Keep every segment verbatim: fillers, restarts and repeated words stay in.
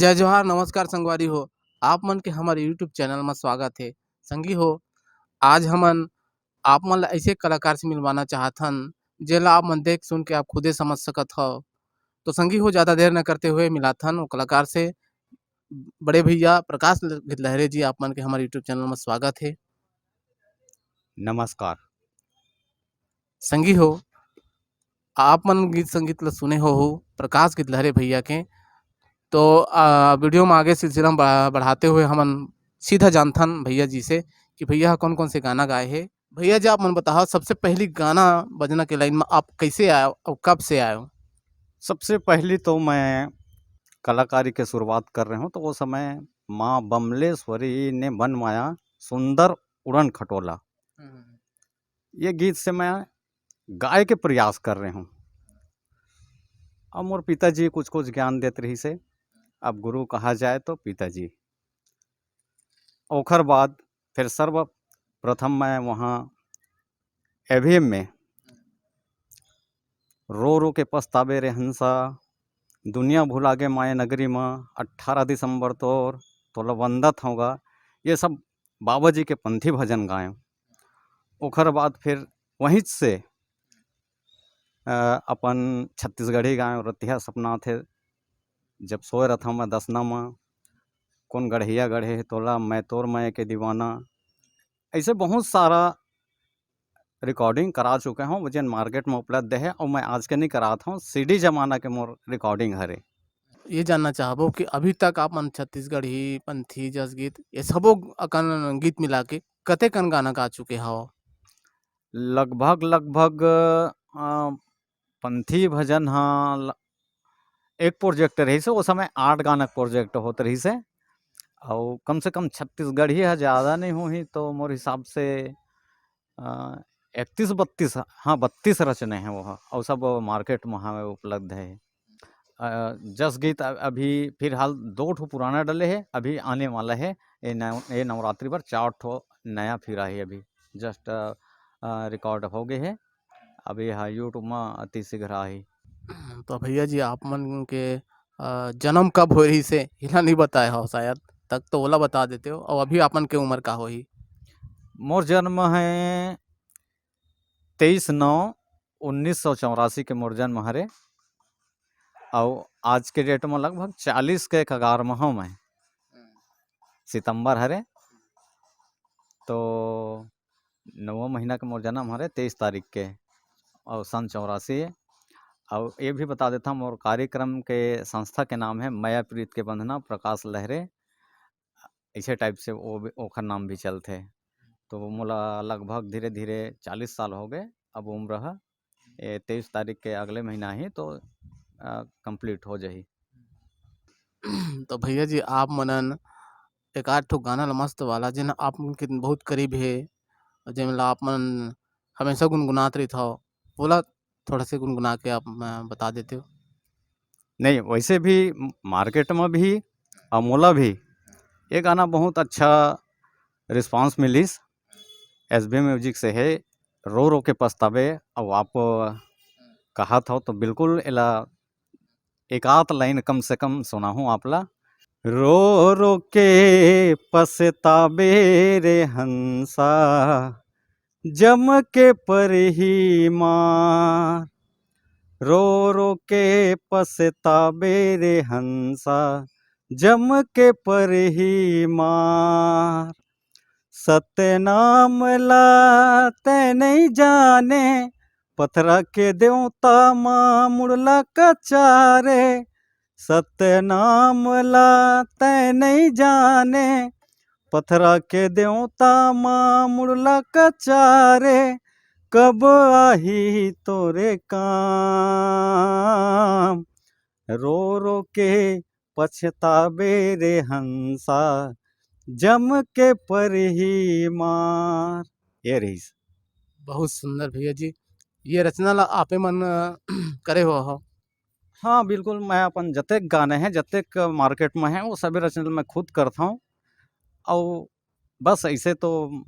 जय जोहार, नमस्कार संगवारी हो, आप मन के हमर YouTube चैनल म स्वागत हे। संगी हो, आज हमन आप मन ल ऐसे कलाकार से मिलवाना चाहत हन, जेला आप मन देख सुन के आप खुदे समझ सकत हव। तो संगी हो, ज्यादा देर न करते हुए मिलाथन वो कलाकार से। बड़े भैया प्रकाश ल-, लहरे जी, आप मन के हमर YouTube चैनल म स्वागत हे। नमस्कार। संगी हो, आप मन गीत संगीत ल सुने होहू प्रकाश गिदलहरे भैया के। तो, अ, वीडियो म आगे सिलसिला म बढ़ा-, बढ़ाते हुए हमन सीधा जानथन भैया जी से कि भैया ह कौन-कौन से गाना गाए हे। भैया जी, आप मन बताओ, सबसे पहली गाना बजना के लाइन म आप कैसे आयो अउ कब से आयो? सबसे पहली तो मैं कलाकारी के शुरुआत कर रहे हूँ, तो वो समय माँ बमलेश्वरी ने बनवाया सुंदर उड़न खटोला। हम्म। ये गीत से मैं गाय के प्रयास कर रहे हूँ। अब मोर पिताजी कुछ-कुछ ज्ञान देत रहिस हे, अब गुरु कहा जाए तो पिताजी। ओखर बाद फिर सर्वप्रथम मैं वहाँ एवीएम में रो रो के पछताबे रे हंसा, दुनिया भुला गे माया नगरी म, अठारह दिसंबर तोर, तोला वंदत होगा, ये सब बाबा जी के पंथी भजन गाएंव। ओखर बाद फिर वहीं से, अ, अपन छत्तीसगढ़ी गाएंव, रतिहा सपना थे, जब सोए रथंव मैं दसना म, कौन गढ़िया गढ़े हे तोला, मैं तोर मैं के दीवाना। ऐसे बहुत सारा रिकॉर्डिंग करा चुके हंव, जेन मार्केट में उपलब्ध हे, अउ मैं आज के नहीं करात हंव, सीडी जमाना के मोर रिकॉर्डिंग हरे। ये जानना चाहबो कि अभी तक आप मन छत्तीसगढ़ी, पंथी, जसगीत, ये सबो अकन गीत मिला के कतेकन गाना गा चुके हव? लगभग, लगभग, अ, पंथी भजन ह ल-, एक प्रोजेक्ट रहिस हे, ओ समय आठ गाना के प्रोजेक्ट होत रहिस हे, अउ कम से कम छत्तीसगढ़ी ह ज्यादा नहीं होही, तो मोर हिसाब से, अ, इकतीस बत्तीस, हाँ, बत्तीस रचने हैं वो ह, अउ सब मार्केट में हवे, उपलब्ध है। अ, जस गीत अ-, अभी फिलहाल दो ठो पुराना डले हे, अभी आने वाला हे, ये नव-, ये नवरात्रि पर चार ठो नया फिर आही अभी, just, अ, अ, रिकॉर्ड हो गए हे, अभी हा YouTube में अति शीघ्र आही। तो भैया जी, आप मन के, अ, जन्म कब हो रहिस हे, इला नहीं बताए हो शायद, तक तो ओला बता देते हो, और अभी आप मन के उम्र का होही? मोर जन्म है तेईस नौ उन्नीस सौ चौरासी के मोर जन्म हरे, अउ आज के डेट में लगभग चालीस के कगार में हूँ मैं। हम्म। सितंबर हरे, तो नौवां महीना के मोर जन्म हरे, तेईस तारीख के, अउ सन चौरासी हे। अउ ये भी बता देता, मोर कार्यक्रम के संस्था के नाम है मया प्रीत के बंधना, प्रकाश लहरे, ऐसे टाइप से वो भी, ओखर नाम भी चलथे। तो मोला लगभग धीरे-धीरे चालीस साल हो गए, अब उम्र ह, ए, तेईस तारीख के अगले महीना ही तो, अ, complete हो जाही। तो भैया जी, आप मनन एक आध ठो गाना ल मस्त वाला, जेन आप मन के बहुत करीब हे, जेन ला आप मन हमेशा गुनगुनात रहिथव, ओला थोड़ा से गुनगुना के आप, अ, बता देते हो। नहीं, वैसे भी म-, मार्केट में भी अउ मोला भी ये गाना बहुत अच्छा रिस्पॉन्स मिलिस। एसबी म्यूजिक से है, रो रो के पछताबे, अउ आप कहत हव तो बिल्कुल एला एक आध लाइन कम से कम सुनाहूँ आप ला। रो रो के पछताबे रे हंसा, जम के परही मार। रो रो के पछताबे रे हंसा, जम के परही मार। सतनाम ला तै नहीं जाने, पथरा के देवता माँ मुड़ला कचारे। सतनाम ला तै नहीं जाने, पथरा के देवता माँ मुड़ला कचारे। कब आही तोरे काम, रो रो के पछताबे रे हंसा, जम के परही मार। ये रहिस। बहुत सुंदर भैया जी, ये रचना ला आपे मन, अ, करे हो, हो? हाँ, बिल्कुल, मैं अपन जतेक गाने हैं, जतेक मार्केट में हैं, वो सभी रचना मैं खुद करता हूँ। अउ बस ऐसे तो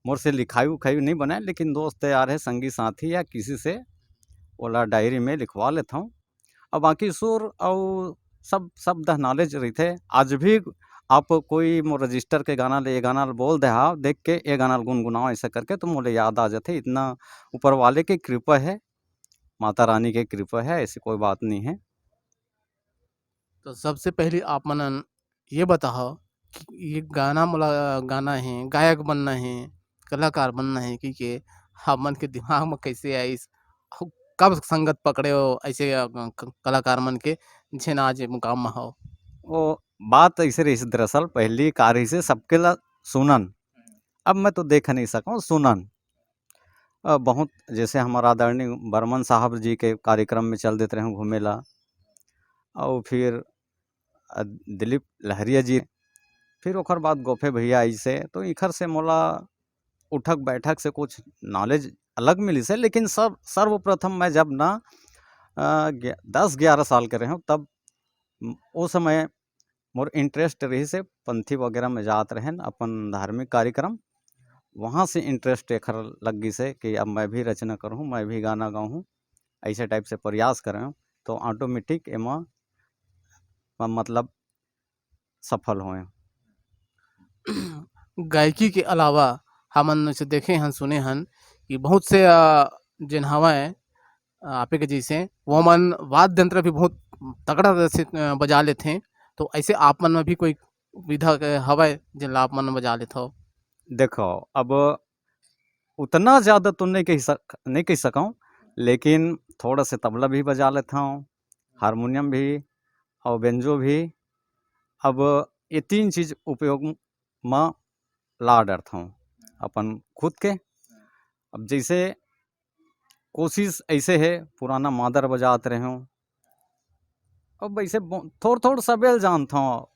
मोर से लिखाई उखाई नहीं बने, लेकिन दोस्त यार है, संगी साथी या किसी से ओला डायरी में लिखवा लेता हूँ। अब बाकी सुर अउ सब शब्द knowledge रहिथे। आज भी आप कोई मोर रजिस्टर के गाना ले, ये गाना ल बोल दे, हाँ, देख के ये गाना ल गुनगुनाओ, ऐसा करके तो मोला याद आ जाथे। इतना ऊपर वाले के कृपा है, माता रानी के कृपा है, ऐसी कोई बात नहीं है। तो सबसे पहले आप मन ये बताओ कि ये गाना मोला गाना है, गायक बनना है, कलाकार बनना है, कि के आप मन के दिमाग में कैसे आइस? अउ कब संगत पकड़े हो ऐसे, अ, क-, कलाकार मन के, जेन आज मुकाम में हो? वो बात ऐसे रहिस, दरअसल पहली का रहिस हे, सबके ला सुनन। अब मैं तो देख नहीं सकूँ, सुनन। अ, बहुत जैसे हमारा आदरणीय बर्मन साहब जी के कार्यक्रम में चल देते रहे घूमे ला, और फिर, अ, दिलीप लहरिया जी, फिर ओकर बाद गोफे भैया ऐसे, तो इखर से मोला उठक बैठक से कुछ knowledge अलग मिलिस हे, लेकिन सब सर्वप्रथम मैं जब ना, अ, ग्या-, दस ग्यारह साल के रहे हूँ, तब म-, ओ समय मोर interest रहिस हे, पंथी वगैरह में जात रहेन अपन धार्मिक कार्यक्रम, वहाँ से interest एखर लग गिस हे कि अब मैं भी रचना करूँ, मैं भी गाना गाऊँ, ऐसे type से प्रयास करे हूँ, तो automatic एमा म-, मतलब सफल होए। गायकी के अलावा हमन से देखे हन, सुने हन कि बहुत से, अ, जेन हवय, अ, आपे के जैसे, वो मन वाद्य यंत्र भी बहुत तगड़ा तरह से, अ, बजा लेथे। तो ऐसे आप मन में भी कोई विधा के हवय, जेन ला आप मन बजा लेथव? देखो, अब उतना ज़्यादा तो नहीं कह सक-, नहीं कह सकूँ, लेकिन थोड़ा से तबला भी बजा लेथव, हारमोनियम भी और बेंजो भी। अब ये तीन चीज़ उपयोग म ला डरथव अपन खुद के। अब जैसे कोशिश ऐसे हे, पुराना मादर बजात रहे हूँ। अब वैसे ब-, थोड़-थोड़ सबेल जानथव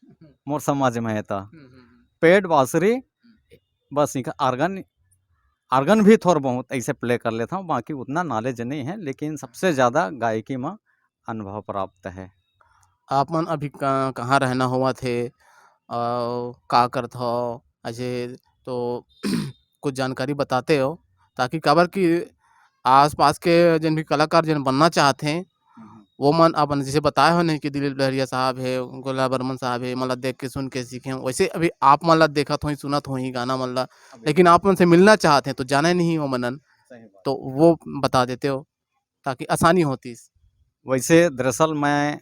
मोर समझ में हे त। हम्म, हम्म, हम्म। Pad बांसुरी, हम्म। बस इनका organ, organ भी थोड़ बहुत ऐसे play कर लेथव, बाकी उतना knowledge नहीं है, लेकिन सबसे ज़्यादा गायकी में अनुभव प्राप्त है। आप मन अभी क-, कहाँ रहना होवत हे, अउ का करत हव? ऐसे तो कुछ जानकारी बताते हो, ताकि काबर कि आसपास के जेन भी कलाकार जेन बनना चाहत हे, हम्म। वो मन अपन जैसे बताए हो नहीं कि दिलीप लहरिया साहब हे, गोला बर्मन साहब हे, मतलब देख के सुन के सीखे हो। वैसे अभी आप मन ला देखत होही, सुनत होही गाना मन ला, अभी लेकिन आप मन से मिलना चाहत हे तो जाने नहीं हो मनन, सही बात। तो वो बता देते हो। ताकि आसानी होतिस। वैसे दरअसल मैं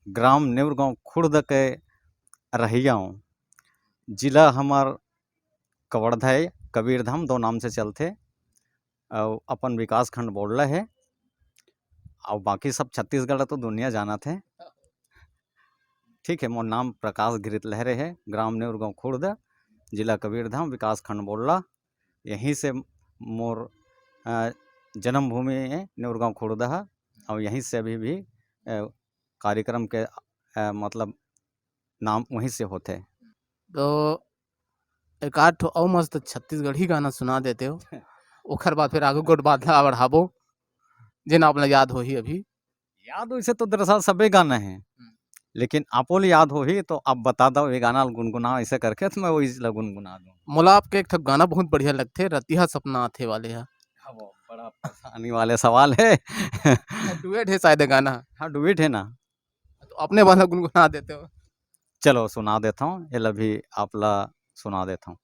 ग्राम नेवरगांव खुर्द के रहइया हूँ। जिला हमर कवर्धा हे, कबीरधाम दो नाम से चलथे। अउ अपन विकास खंड बोड़ला हे। अउ बाकी सब छत्तीसगढ़ तो दुनिया जानत हे। ठीक है, मोर नाम प्रकाश घृत लहरे हे, ग्राम नेवरगांव खुर्द, जिला कबीरधाम, विकास खंड बोड़ला। यहीं से मोर, अ, जन्मभूमि हे नेवरगांव खुर्द ह, अउ यहीं से अभी भी, अ, कार्यक्रम के, अ, मतलब नाम वहीं से होथे। तो एक आध ठो अउ मस्त छत्तीसगढ़ी गाना सुना देते हो, ओखर बाद फिर आगू गोठ बात ला बढ़ाबो, जेन आप ला याद होही अभी। याद वैसे तो दरअसल सबे गाना हे, हम्म। लेकिन आपो ल याद होही तो आप बता दव, ये गाना ल गुनगुनाओ ऐसे करके, तो मैं वही ला गुनगुना दूँ। मोला आपके एक ठो गाना बहुत बढ़िया लगथे, रतिहा सपना आथे वाले ह। हाँ, वो बड़ा परेशानी वाले सवाल हे। Duet हे शायद ये गाना। हाँ, duet हे ना। तो अपने वाला गुनगुना देते हो। चलो, सुना देता हूँ, ये ला भी आप ला सुना देता हूँ।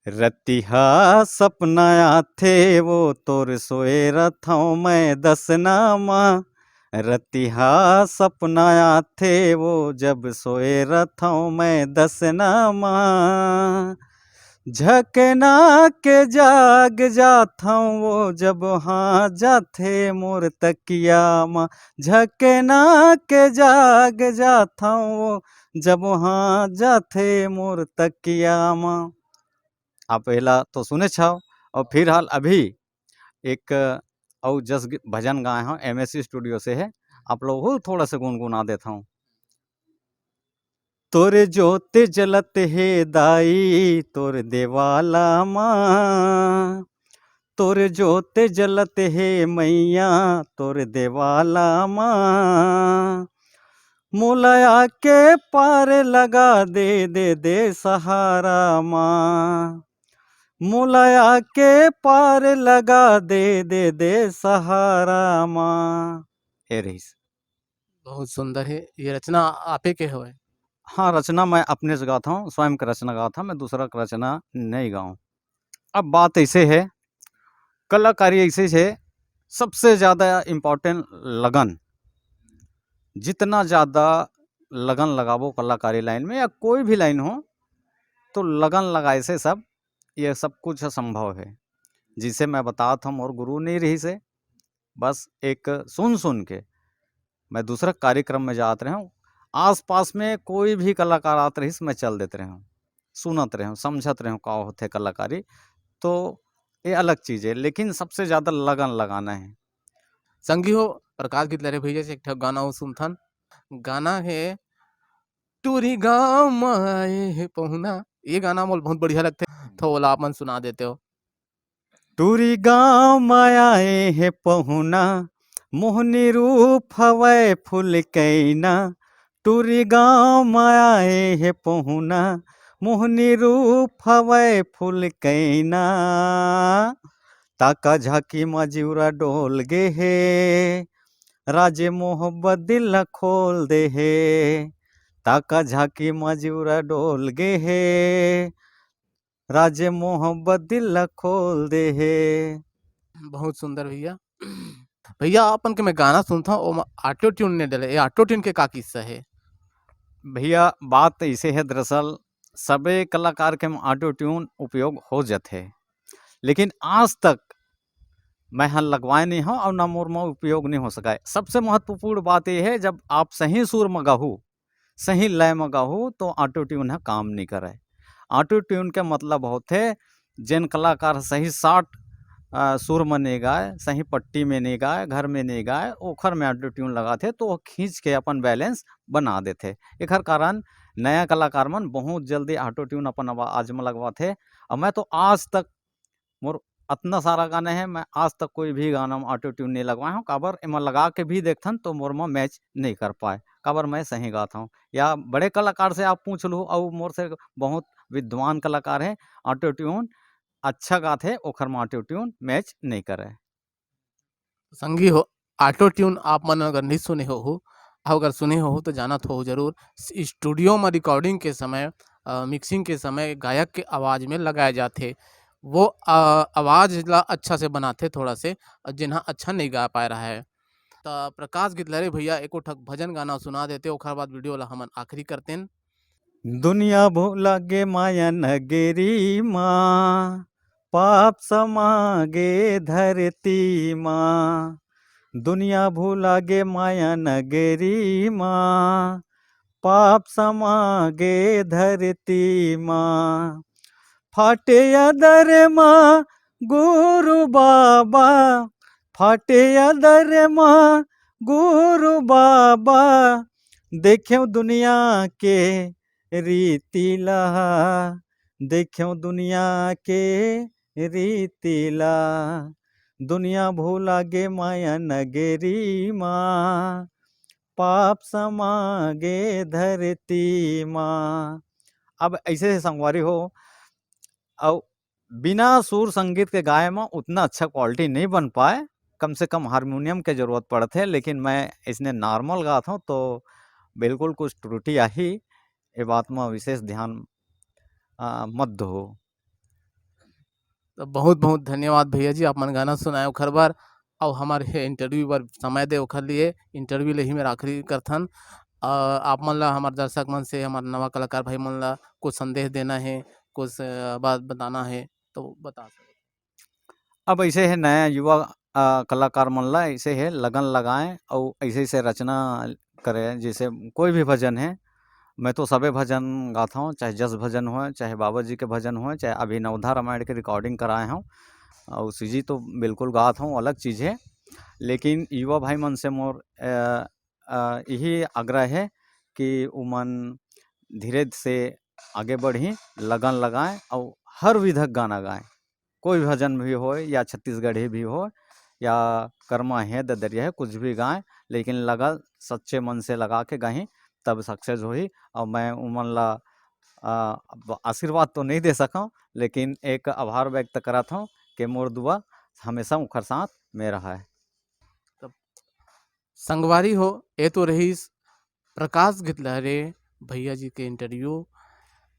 रतिहा सपना आथे वो तोर सोए रथौं मैं दसना मा। रतिहा सपना आथे वो जब सोए रथौं मैं दसना मा। झकना के जाग जाथौं वो जब हाँ जाथे मोर तकिया मा। झकना के जाग जाथौं वो जब हाँ जाथे मोर तकिया मा। आप एला तो सुनेच हव, अउ फिलहाल अभी एक अउ जस ग-, भजन गाए हव, एमएस स्टूडियो से हे, आप लोग को थोड़ा सा गुनगुना देता हूँ। तोर जोत जलत हे दाई तोर देवाला मा, तोर जोत जलत हे मैया तोर देवाला मा। मोला आके पार लगा दे, दे, दे सहारा मा। मोला आके पार लगा दे, दे, दे सहारा मा। ए रहिस। बहुत सुंदर हे। ये रचना आपे के हवय? हाँ, रचना मैं अपने से गात हूँ, स्वयं के रचना गात हूँ, मैं दूसरा के रचना नहीं गाऊँ। अब बात ऐसे है, कलाकारी ऐसे है, सबसे ज़्यादा important लगन। जितना ज़्यादा लगन लगाबो कलाकारी लाइन में या कोई भी लाइन हो, तो लगन लगाए से सब, ये सब कुछ संभव है। जिसे मैं बतात हूँ, मोर गुरु नहीं रहिस हे, बस एक सुन सुन के मैं दूसरा कार्यक्रम में जात रहे हूँ, आसपास में कोई भी कलाकार आत रहिस, मैं चल देत रहे हूँ, सुनत रहे हूँ, समझत रहे हूँ का होथे कलाकारी। तो ये अलग चीज़ है, लेकिन सबसे ज़्यादा लगन लगाना है। संगी हो, प्रकाश गिदलरे भैया से एक ठो गाना अउ सुनथन। गाना हे टूरी गाँव म आए हे पहुना। ये गाना मोला बहुत बढ़िया लगथे, तो ओला आप मन सुना देते हो। टूरी गाँव म आए हे पहुना, मोहनी रूप हवय फुलकैना। टूरी गाँव म आए हे पहुना, मोहनी रूप हवय फुलकैना। ताका झांकी म जिउरा डोल गे हे, राजे मोहब्बत दिल ला खोल दे हे। ताका झांकी म जिउरा डोल गे हे, राजे मोहब्बत दिल ला खोल दे हे। बहुत सुंदर भैया। भैया, अपन के मैं गाना सुनथव, ओमा auto tune नहीं डले, ये auto tune के का किस्सा है? भैया, बात ऐसे है, दरअसल सबे कलाकार के म auto tune उपयोग हो जाथे, लेकिन आज तक मैं ह लगवाए नहीं हूँ और ना मोर म उपयोग नहीं हो सका है। सबसे महत्वपूर्ण बात ये है, जब आप सही सुर म गाहू, सही लय म गाहू, तो auto tune ह काम नहीं करे। Auto tune के मतलब होथे, जेन कलाकार सही साट, अ, सुर म नहीं गाए, सही पट्टी में नहीं गाए, घर में नहीं गाए, ओखर में auto tune लगाथे, तो वो खींच के अपन balance बना देथे। एखर कारण नया कलाकार मन बहुत जल्दी auto tune अपन आवाज म लगवाथे। और मैं तो आज तक मोर अतना सारा गाना है, मैं आज तक कोई भी गाना म auto tune नहीं लगवाए हूँ। काबर एमा लगा के भी देखथन तो मोर म match नहीं कर पाए, काबर मैं सही गात हूँ। या बड़े कलाकार से आप पूछ लू, अउ मोर से बहुत विद्वान कलाकार है, auto tune अच्छा गात है, ओखर म auto tune match नहीं करे। संगी हो, auto tune आप मन अगर नहीं सुने होहू, अउ अगर सुने होहू तो जानत होहू जरूर, स-, studio म recording के समय, अ, mixing के समय गायक के आवाज में लगाए जाथे। वो, अ, आवाज ला अच्छा से बनाथे थोड़ा से, अ, जेन ह अच्छा नहीं गा पाए रहा है। त प्रकाश गिदलरे भैया एको ठक भजन गाना सुना देते, ओखर बाद video ला हमन आखिरी करतेन। दुनिया भुला गे माया नगरी मा, पाप समा गे धरती मा। दुनिया भुला गे माया नगरी मा, पाप समा गे धरती मा। फाटे अदर मा गुरु बाबा, फाटे अदर मा गुरु बाबा। देखेव दुनिया के रीति ला, देखेव दुनिया के रीति ला। दुनिया भुला गे माया नगरी मा, पाप समा गे धरती मा। अब ऐसे हे संगवारी हो, अउ बिना सुर संगीत के गाए म उतना अच्छा quality नहीं बन पाए। कम से कम हारमोनियम के जरूरत पड़थे, लेकिन मैं इसने normal गात हूँ, तो बिल्कुल कुछ त्रुटि आही, ये बात म विशेष ध्यान, अ, मत दो। तो बहुत-बहुत धन्यवाद भैया जी, आप मन गाना सुनाए ओखर बर, अउ हमर हे interview बर समय दे ओखर लिए। Interview ले ही मेरा आखिरी करथन। अ, आप मन ला, हमर दर्शक मन से, हमर नवा कलाकार भाई मन ला कुछ संदेश देना हे, कुछ, अ, बात बताना हे, तो बता सकत। अब ऐसे हे नया युवा, अ, कलाकार मन ला ऐसे हे लगन लगाएं अउ ऐसे-ऐसे रचना करें, जैसे कोई भी भजन हे, मैं तो सबे भजन गात हूँ, चाहे जस भजन होए, चाहे बाबा जी के भजन होए, चाहे अभी नवधा रामायण के recording कराए हूँ, अउ सीजी तो बिल्कुल गात हूँ, अलग चीज़ हे। लेकिन युवा भाई मन से मोर, अ, अ, यही आग्रह हे कि उमन धीरे से आगे बढ़ी, लगन लगाएं अउ हर विधा के गाना गाएं। कोई भजन भी होए या छत्तीसगढ़ी भी होए या कर्मा हे, ददरिया हे, कुछ भी गाएं, लेकिन लगन सच्चे मन से लगा के गाही, तब success होही। अउ मैं उमन ला, अ, ब-, आशीर्वाद तो नहीं दे सकंव, लेकिन एक आभार व्यक्त करत हूँ कि मोर दुआ हमेशा उखर साथ में रहा है। तब संगवारी हो, ए तो रहिस प्रकाश गितलहरे भैया जी के इंटरव्यू।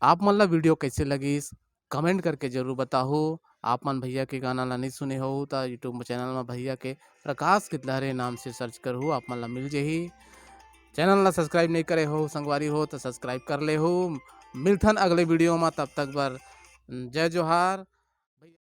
आप मन ला वीडियो कैसे लगिस, कमेंट करके जरूर बताहू। आप मन भैया के गाना ला नहीं सुने हो त YouTube चैनल में भैया के प्रकाश गितलहरे नाम से सर्च करहू, आप मन ला मिल जही। चैनल ला सब्सक्राइब नहीं करे हो संगवारी हो त सब्सक्राइब कर ले हो। मिलथन अगले वीडियो में, तब तक बर जय जोहार,